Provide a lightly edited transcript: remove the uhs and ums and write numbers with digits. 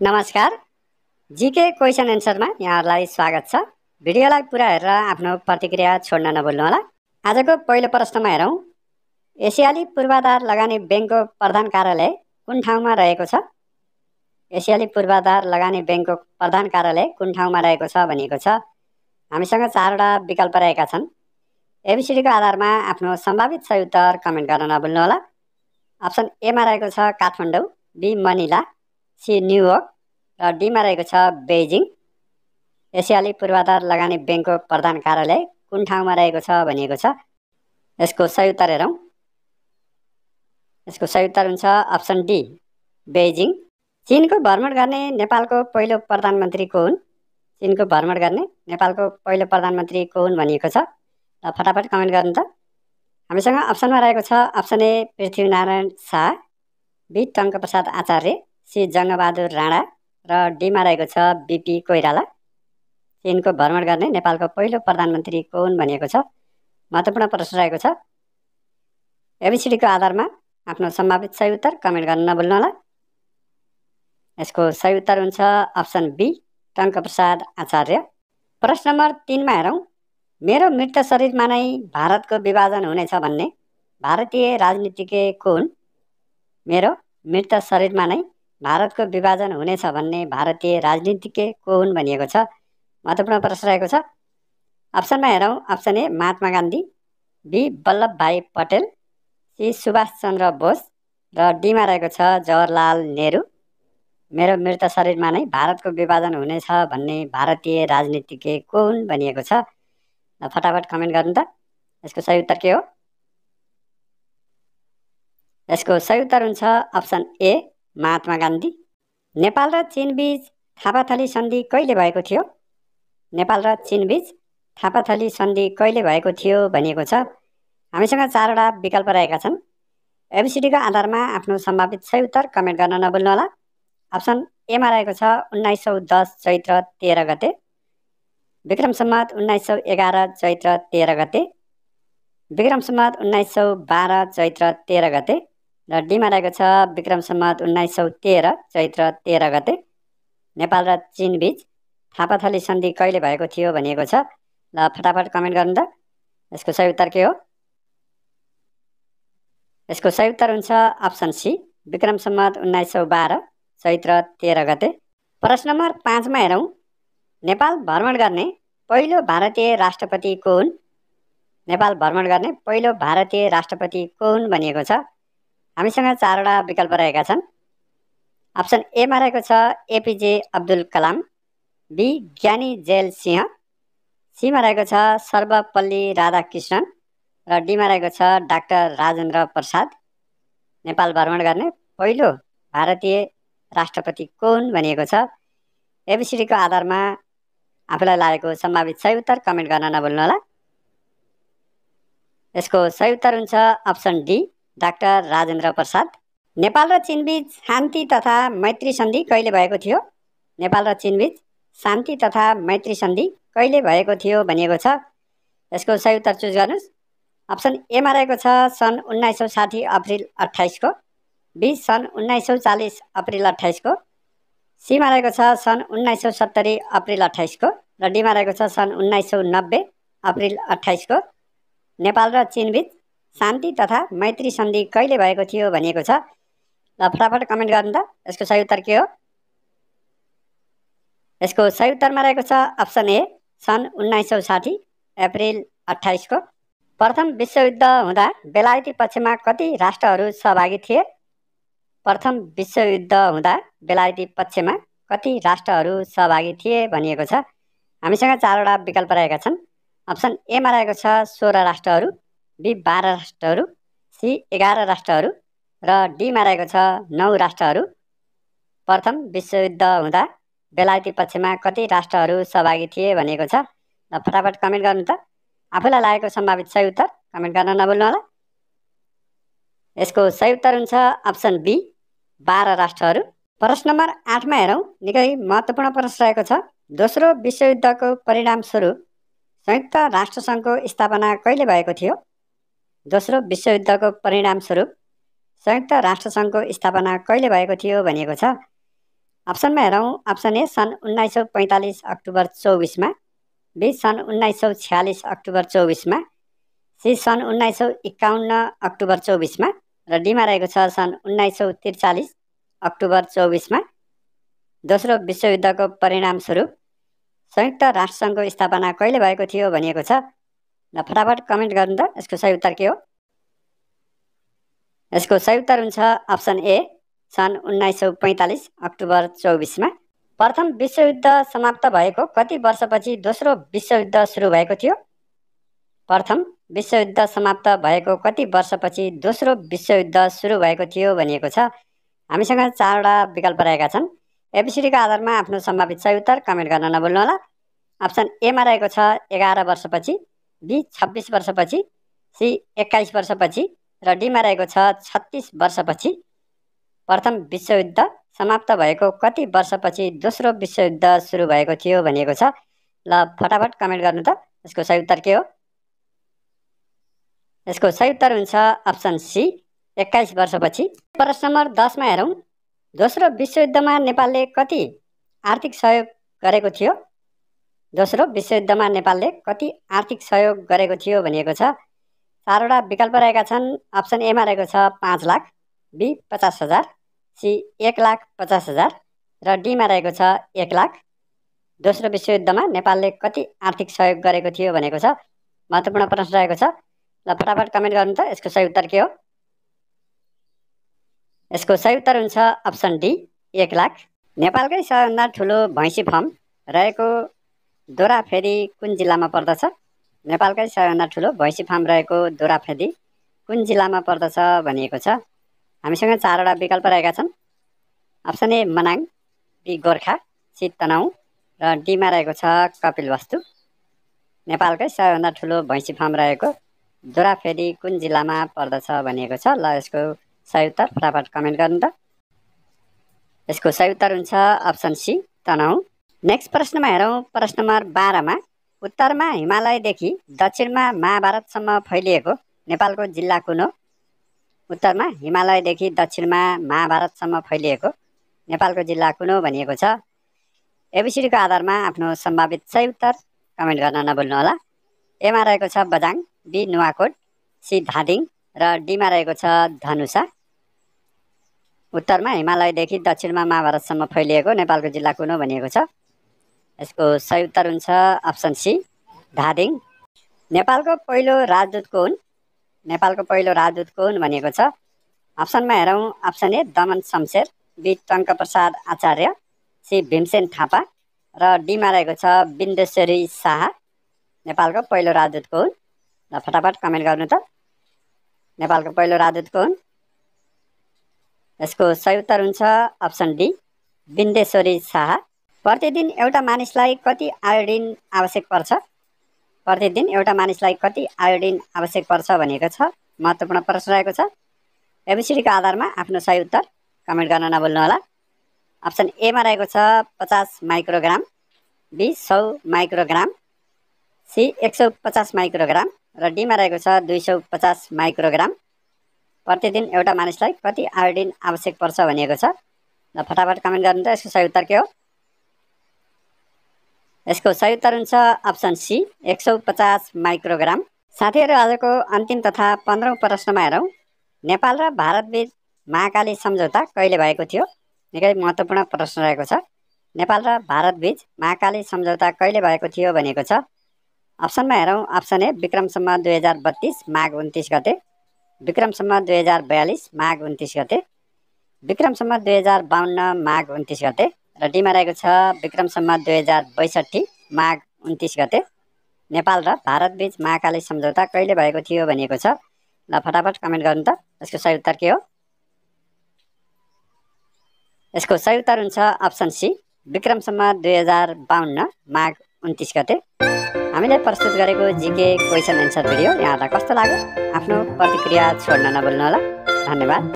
नमस्कार। GK question एन्सरमा यहाँहरूलाई स्वागत छ। भिडियोलाई पुरा हेरेर आफ्नो प्रतिक्रिया छोड्न नभुल्नुहोला। आजको पहिलो प्रश्नमा हेरौँ। एसियाली पूर्वाधार लगानी ब्याङ्कको प्रधान कार्यालय कुन ठाउँमा रहेको छ? एसियाली पूर्वाधार लगानी ब्याङ्कको प्रधान कार्यालय कुन ठाउँमा रहेको छ भनिएको छ। हामीसँग 4वटा विकल्प रहेका छन्। एबिसिडीको आधारमा आफ्नो सम्भावित सही उत्तर कमेन्ट गर्न नभुल्नुहोला। अप्सन एमा रहेको छ Kathmandu, B Manila, C New York र डीमा रहेको छ बेजिङ। एसियाली पूर्वाधार लगानी ब्याङ्कको प्रधान कार्यालय कुन ठाउँमा रहेको छ भनिएको छ। यसको सही उत्तर हेरौँ। यसको सही उत्तर हुन्छ अप्सन डी बेजिङ। चीनको भ्रमण गर्ने नेपालको पहिलो प्रधानमन्त्री को हुन्? चीनको भ्रमण गर्ने नेपालको पहिलो प्रधानमन्त्री को हुन् भनिएको छ। र फटाफट कमेन्ट गर्नु त। हामीसँग अप्सनमा रहेको छ option A Prithvi Narayan Shah, B Tanka Prasad Acharya, C Jang Bahadur Rana र डीमा रहेको छ बिपी कोइराला। चीनको भ्रमण गर्ने नेपालको पहिलो प्रधानमन्त्री को हुन् भनिएको छ। महत्त्वपूर्ण प्रश्न रहेको छ। एबिसिडीको आधारमा आफ्नो सम्भावित सही उत्तर कमेन्ट गर्न नभुल्नुहोला। यसको सही उत्तर हुन्छ अप्सन बी टङ्कप्रसाद आचार्य। प्रश्न नम्बर 3मा हेरौँ। मेरो मृत शरीरमा नै भारतको विभाजन हुनेछ भन्ने भारतीय राजनीतिज्ञ को हुन्? मेरो मृत शरीरमा नै भारतको विभाजन हुनेछ भन्ने भारतीय राजनीतिज्ञ को हुन् भनिएको छ। महत्त्वपूर्ण प्रश्न रहेको छ। अप्सनमा हेरौँ। Option A Mahatma Gandhi, B Vallabhbhai Patel, C Subhash Chandra Bose र डीमा रहेको छ जवाहरलाल नेहरू। मेरो मृत शरीरमा नै भारतको विभाजन हुनेछ भन्ने भारतीय राजनीतिज्ञ को हुन् भनिएको छ। फटाफट कमेन्ट गर्नु त। यसको सही उत्तर के हो? यसको सही उत्तर हुन्छ अप्सन ए महात्मा गान्धी। नेपाल र चीनबीच थापाथली सन्धि कहिले भएको थियो? नेपाल र चीनबीच थापाथली सन्धि कहिले भएको थियो भनिएको छ। हामीसँग 4वटा विकल्प रहेका छन्। एबिसिडीको आधारमा आफ्नो सम्भावित सही उत्तर कमेन्ट गर्न नभुल्नुहोला। अप्सन एमा रहेको छ 1910 चैत्र 13 गते, विक्रम सम्वत 1911 चैत्र 13 गते, विक्रम सम्वत 1912 चैत्र 13 गते र डीमा रहेको छ विक्रम सम्वत 1913 चैत्र 13 गते। नेपाल र चीनबीच थापाथली सन्धि कहिले भएको थियो भनिएको छ। ल फटाफट कमेन्ट गर्नु त। यसको सही उत्तर के हो? यसको सही उत्तर हुन्छ अप्सन सी विक्रम सम्वत 1912 चैत्र 13 गते। प्रश्न नम्बर 5मा हेरौँ। नेपाल भ्रमण गर्ने पहिलो भारतीय राष्ट्रपति को हुन्? नेपाल भ्रमण गर्ने पहिलो भारतीय राष्ट्रपति को हुन् भनिएको छ। हामीसँग 4वटा विकल्प रहेका छन्। अप्सन एमा रहेको छ एपिजे अब्दुल कलाम, बी ज्ञानी जेल सिंह, सीमा रहेको छ सर्वपल्ली राधाकृष्णन र डीमा रहेको छ डाक्टर राजेन्द्र प्रसाद। नेपाल भ्रमण गर्ने पहिलो भारतीय राष्ट्रपति को हुन् भनिएको छ। एबिसिडीको आधारमा आफूलाई लागेको सम्भावित सही उत्तर कमेन्ट गर्न नभुल्नुहोला। यसको सही उत्तर हुन्छ option D doctor Rajendra Prasad. Nepal र चीनबीच शान्ति तथा मैत्री सन्धि कहिले भएको थियो? नेपाल र चीनबीच शान्ति तथा मैत्री सन्धि कहिले भएको थियो भनिएको छ। यसको सही उत्तर चुज गर्नुहोस्। अप्सन एमा रहेको छ सन् 1960 अप्रिल 28 को, बी सन् 1940 अप्रिल 28 को, सीमा रहेको छ सन् 1970 अप्रिल 28 को र डीमा रहेको छ सन् 1990 अप्रिल 28 को। नेपाल र चीनबीच शान्ति तथा मैत्री सन्धि कहिले भएको थियो भनिएको छ। ल फटाफट कमेन्ट गर्नु त। यसको सही उत्तर के हो? यसको सही उत्तरमा रहेको छ अप्सन ए सन् 1960 अप्रिल 28 को। प्रथम विश्वयुद्ध हुँदा बेलायती पक्षमा कति राष्ट्रहरू सहभागी थिए? प्रथम विश्वयुद्ध हुँदा बेलायती पक्षमा कति राष्ट्रहरू सहभागी थिए भनिएको छ। हामीसँग 4वटा विकल्प रहेका छन्। अप्सन एमा रहेको छ 16 राष्ट्रहरू, बी 12 राष्ट्रहरू, सी 11 राष्ट्रहरू र डीमा रहेको छ 9 राष्ट्रहरू। प्रथम विश्वयुद्ध हुँदा बेलायती पक्षमा कति राष्ट्रहरू सहभागी थिए भनिएको छ। र फटाफट कमेन्ट गर्नु त। आफूलाई लागेको सम्भावित सही उत्तर कमेन्ट गर्न नभुल्नुहोला। यसको सही उत्तर हुन्छ अप्सन बी 12 राष्ट्रहरू। प्रश्न नम्बर 8मा हेरौँ। निकै महत्त्वपूर्ण प्रश्न रहेको छ। दोस्रो विश्वयुद्धको परिणामस्वरूप संयुक्त राष्ट्रसङ्घको स्थापना कहिले भएको थियो? दोस्रो विश्वयुद्धको परिणामस्वरूप संयुक्त राष्ट्रसङ्घको स्थापना कहिले भएको थियो भनिएको छ। अप्सनमा हेरौँ अप्सन ए सन् 1945 अक्टोबर 24मा, बी सन् 1946 अक्टोबर 24मा, सी सन् 1951 अक्टोबर 24मा र डीमा रहेको छ सन् 1943 अक्टोबर 24मा। दोस्रो विश्वयुद्धको परिणामस्वरूप संयुक्त राष्ट्रसङ्घको स्थापना कहिले भएको थियो भनिएको छ। ल फटाफट कमेन्ट गर्नु त यसको सही उत्तर के हो। यसको सही उत्तर हुन्छ अप्सन ए सन् 1945 अक्टोबर 24मा। प्रथम विश्वयुद्ध समाप्त भएको कति वर्षपछि दोस्रो विश्वयुद्ध सुरु भएको थियो? प्रथम विश्वयुद्ध समाप्त भएको कति वर्षपछि दोस्रो विश्वयुद्ध सुरु भएको थियो भनिएको छ। हामीसँग 4वटा विकल्प रहेका छन्। एबिसिडीको आधारमा आफ्नो सम्भावित सही उत्तर कमेन्ट गर्न नभुल्नुहोला। अप्सन एमा रहेको छ 11 वर्षपछि, बी 26 वर्षपछि, सी 21 वर्षपछि र डीमा रहेको छ 36 वर्षपछि। प्रथम विश्वयुद्ध समाप्त भएको कति वर्षपछि दोस्रो विश्वयुद्ध सुरु भएको थियो भनिएको छ। ल फटाफट कमेन्ट गर्नु त यसको सही उत्तर के हो। यसको सही उत्तर हुन्छ अप्सन सी 21 वर्षपछि। प्रश्न नम्बर 10 मा हेरौँ। दोस्रो विश्वयुद्धमा नेपालले कति आर्थिक सहयोग गरेको थियो? दोस्रो विश्वयुद्धमा नेपालले कति आर्थिक सहयोग गरेको थियो भनिएको छ। 4वटा विकल्प रहेका छन्। अप्सन एमा रहेको छ 5 लाख, बी 50,000, सी 1,50,000 र डीमा रहेको छ 1 लाख। दोस्रो विश्वयुद्धमा नेपालले कति आर्थिक सहयोग गरेको थियो भनेको छ। महत्त्वपूर्ण प्रश्न रहेको छ। ल फटाफट कमेन्ट गर्नु त यसको सही उत्तर के हो। यसको सही उत्तर हुन्छ अप्सन डी 1 लाख। नेपालकै सबैभन्दा ठुलो भैँसी फार्म रहेको दोराफेदी कुन जिल्लामा पर्दछ? नेपालकै सबैभन्दा ठुलो भैँसी फार्म रहेको दोराफेदी कुन जिल्लामा पर्दछ भनिएको छ। हामीसँग 4वटा विकल्प रहेका छन्। Option A Manang, B Gorkha, C Tanahun र डीमा रहेको छ कपिलवस्तु। नेपालकै सबैभन्दा ठुलो भैँसी फार्म रहेको दोराफेदी कुन जिल्लामा पर्दछ भनिएको छ। ल यसको सही उत्तर फटाफट कमेन्ट गर्नु त। यसको सही उत्तर हुन्छ अप्सन सी तनहुँ। नेक्स्ट प्रश्नमा हेरौँ। प्रश्न नम्बर 12 मा उत्तरमा हिमालयदेखि दक्षिणमा महाभारतसम्म फैलिएको नेपालको जिल्ला कुन हो? उत्तरमा हिमालयदेखि दक्षिणमा महाभारतसम्म फैलिएको नेपालको जिल्ला कुन हो भनिएको छ। एबिसिडीको आधारमा आफ्नो सम्भावित सही उत्तर कमेन्ट गर्न नभुल्नुहोला। एमा रहेको छ बझाङ, बी नुवाकोट, सी धादिङ र डीमा रहेको छ धनुषा। उत्तरमा हिमालयदेखि दक्षिणमा महाभारतसम्म फैलिएको नेपालको जिल्ला कुन हो भनिएको छ। यसको सही उत्तर हुन्छ अप्सन सी धादिङ। नेपालको पहिलो राजदूत को हुन्? नेपालको पहिलो राजदूत को हुन् भनिएको छ। अप्सनमा हेरौँ। Option A Daman Shamsher, B Tanka Prasad Acharya, C Bhimsen Thapa र डीमा रहेको छ बिन्देश्वरी शाह। नेपालको पहिलो राजदूत को हुन्? ल फटाफट कमेन्ट गर्नु त नेपालको पहिलो राजदूत को हुन्। यसको सही उत्तर हुन्छ अप्सन डी बिन्देश्वरी शाह। प्रतिदिन एउटा मानिसलाई कति आयोडिन आवश्यक पर्छ? प्रतिदिन एउटा मानिसलाई कति आयोडिन आवश्यक पर्छ भनिएको छ। महत्त्वपूर्ण प्रश्न रहेको छ। एबिसिडीको आधारमा आफ्नो सही उत्तर कमेन्ट गर्न नभुल्नुहोला। अप्सन एमा रहेको छ 50 microgram, B 100 microgram, C 150 microgram र डीमा रहेको छ 250 माइक्रोग्राम। प्रतिदिन एउटा मानिसलाई कति आयोडिन आवश्यक पर्छ भनिएको छ। ल फटाफट कमेन्ट गर्नु त यसको सही उत्तर के हो। यसको सही उत्तर हुन्छ अप्सन सी 150 माइक्रोग्राम। साथीहरू आजको अन्तिम तथा 15औं प्रश्नमा हेरौँ। नेपाल र भारतबीच महाकाली सम्झौता कहिले भएको थियो? निकै महत्त्वपूर्ण प्रश्न रहेको छ। नेपाल र भारतबीच महाकाली सम्झौता कहिले भएको थियो भनिएको छ। अप्सनमा हेरौँ। अप्सन ए विक्रम सम्वत 2032 माघ 29 गते, विक्रम सम्वत 2042 माघ 29 गते, विक्रम सम्वत 2052 माघ 29 गते र डीमा रहेको छ विक्रम सम्वत 2062 माघ 29 गते। नेपाल र भारतबीच महाकाली सम्झौता कहिले भएको थियो भनिएको छ। ल फटाफट कमेन्ट गर्नु त यसको सही उत्तर के हो। यसको सही उत्तर हुन्छ अप्सन सी विक्रम सम्वत 2052 माघ 29 गते। हामीले प्रस्तुत गरेको जीके क्वेसन एन्सर भिडियो यहाँलाई कस्तो लाग्यो आफ्नो प्रतिक्रिया छोड्न नभुल्नुहोला। धन्यवाद।